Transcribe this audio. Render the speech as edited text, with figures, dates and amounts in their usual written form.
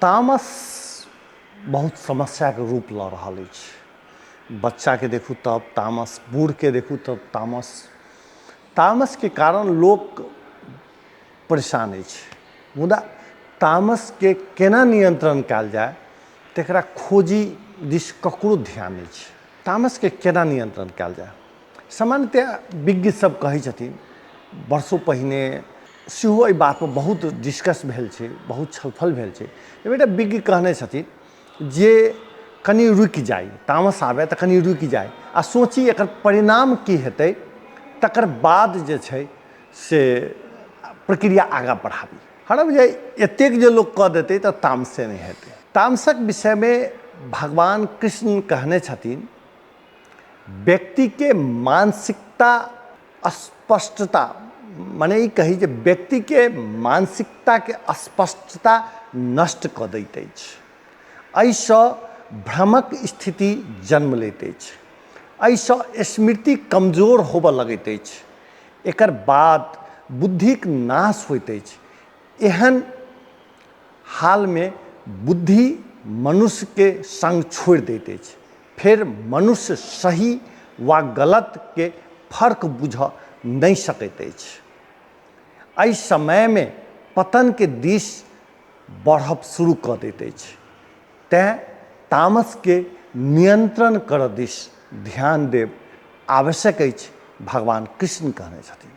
तामस बहुत समस्याके रूप लऽ रहल अछि। बच्चाके देखू तब तामस, बूढ़के देखू तब तामस। तामसके कारण लोक परेशान अछि, मुदा तामसके केना नियंत्रण कयल जाय तकरा खोजी दिस ककरो ध्यान नहि छै। तामसके केना नियंत्रण कयल जाय, सामान्यतया विज्ञ सब कहै छथिन, वर्षो पहिने सेहो एहि बातपर बहुत डिस्कस भेल छै, बहुत छलफल भेल छै। एकटा विज्ञ कहने छथिन जे कनि रुकि जाइ, तामस आबय तऽ कनि रुकि जाइ आ सोची एकर परिणाम की हेतै, तकर बाद जे छै से प्रक्रिया आगाँ बढ़ाबी। हमरा बुझाइए एतेक जे लोक कऽ देतै तऽ तामसे नहि हेतै। तामसक विषयमे भगवान कृष्ण कहने छथिन, व्यक्तिके मानसिकता अस्पष्टता, मने ई कही जे व्यक्तिके मानसिकताके अस्पष्टता नष्ट कऽ दैत अछि। एहिसँ भ्रमक स्थिति जन्म लैत अछि। एहिसँ स्मृति कमजोर होबऽ लगैत अछि। एकर बाद बुद्धिक नाश होइत अछि। एहन हालमे बुद्धि मनुष्यके सङ्ग छोड़ि दैत अछि। फेर मनुष्य सही वा गलतके फर्क बुझऽ नहि सकैत अछि। एहि समयमे पतनके दिस बढ़ब शुरू कऽ दैत अछि। तेँ तामसके नियंत्रण करऽ दिस ध्यान देब आवश्यक अछि, भगवान कृष्ण कहने छथिन।